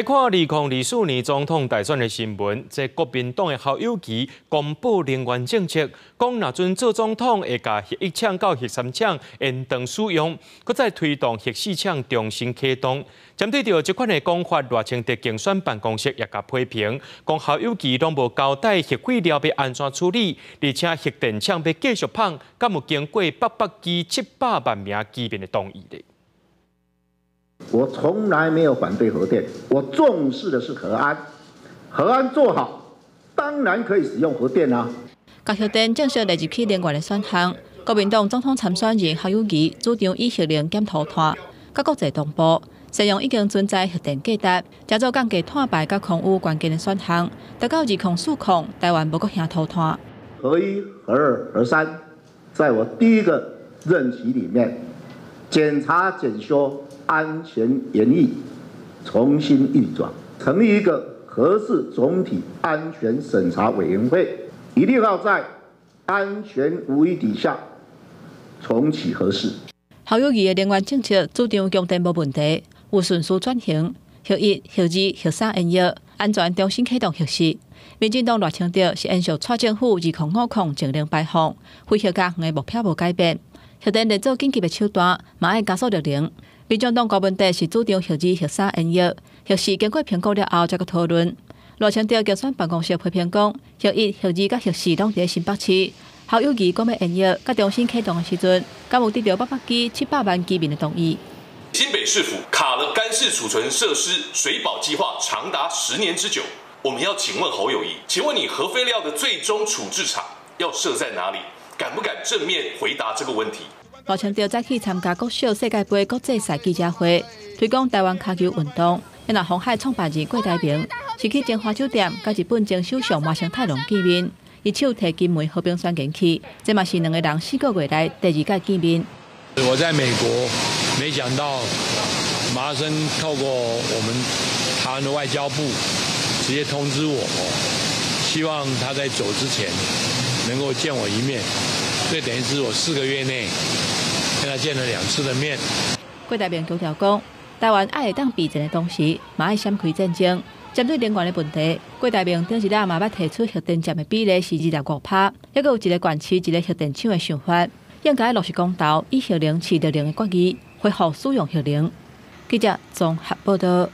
看2024年總統大選的新聞，這國民黨的侯友宜公布能源政策，講若準做總統會共核一廠到核三廠延長使用，閣再推動核四廠重新啟動。針對著這款的講法，賴清德競選辦公室也共批評，講侯友宜攏無交代核廢料欲按怎處理，而且核電廠欲繼續麭，敢有經過北北基700萬名居民的同意咧？我從來沒有反對核電，我重視的是核安，核安做好，當然可以使用核電啦。共核電正式列入去能源的選項，國民黨總統參選人侯友宜主張以核能減塗炭，佮國際同步，西洋已經存在核電價值，成做降低碳排佮空污關鍵的選項。達到2040，台灣無閣驚塗炭。核一、核二、核三，在我第一個任期裡面，檢查檢修。安全研議，重新運轉，成立一個核四總體安全審查委員會，一定要在安全無虞底下重啟核四。侯友宜的能源政策主張供電無問題，有順序轉型，核一、核二、核三延役，安全重新啟動核四。民進黨賴清德是延續蔡政府2050淨零排放，非核家園的目標無改變，核電列做緊急的手段，嘛愛加速綠能。民眾黨柯文哲是主張核二、核三延役，核四經過評估了後才閣討論。賴清德競選辦公室批評講，核一、核二佮核四攏佇新北市，侯友宜講欲延役，佮重新啟動的時陣，敢有得著北北基700萬居民的同意？新北市府卡了乾式儲存設施水保計劃長達10年之久，我們要請問侯友宜，請問你核廢料的最終處置場要設在哪裡？敢不敢正面回答這個問題？賴清德早起參加國小世界盃國際賽記者會，推廣台灣跤球運動。那鴻海創辦人郭台銘是去晶華酒店，佮日本前首相麻生太郎見面，伊手提金門和平宣言去，這嘛是兩个人4個月內第二擺見面。我在美國，沒想到麻生透過我們台灣的外交部直接通知我，希望他在走之前能夠見我一面，所以等於是我4個月內跟他見了兩次的面。郭台銘強調講，台灣愛會當備戰的同時，嘛愛閃開戰爭。針對能源的問題，郭台銘頂一日嘛捌提出核電佔的比例是25%，抑閣有一個縣市一個核電廠的想法，應該落實公投，以核能飼綠能的決議，恢復使用核能。記者綜合報道。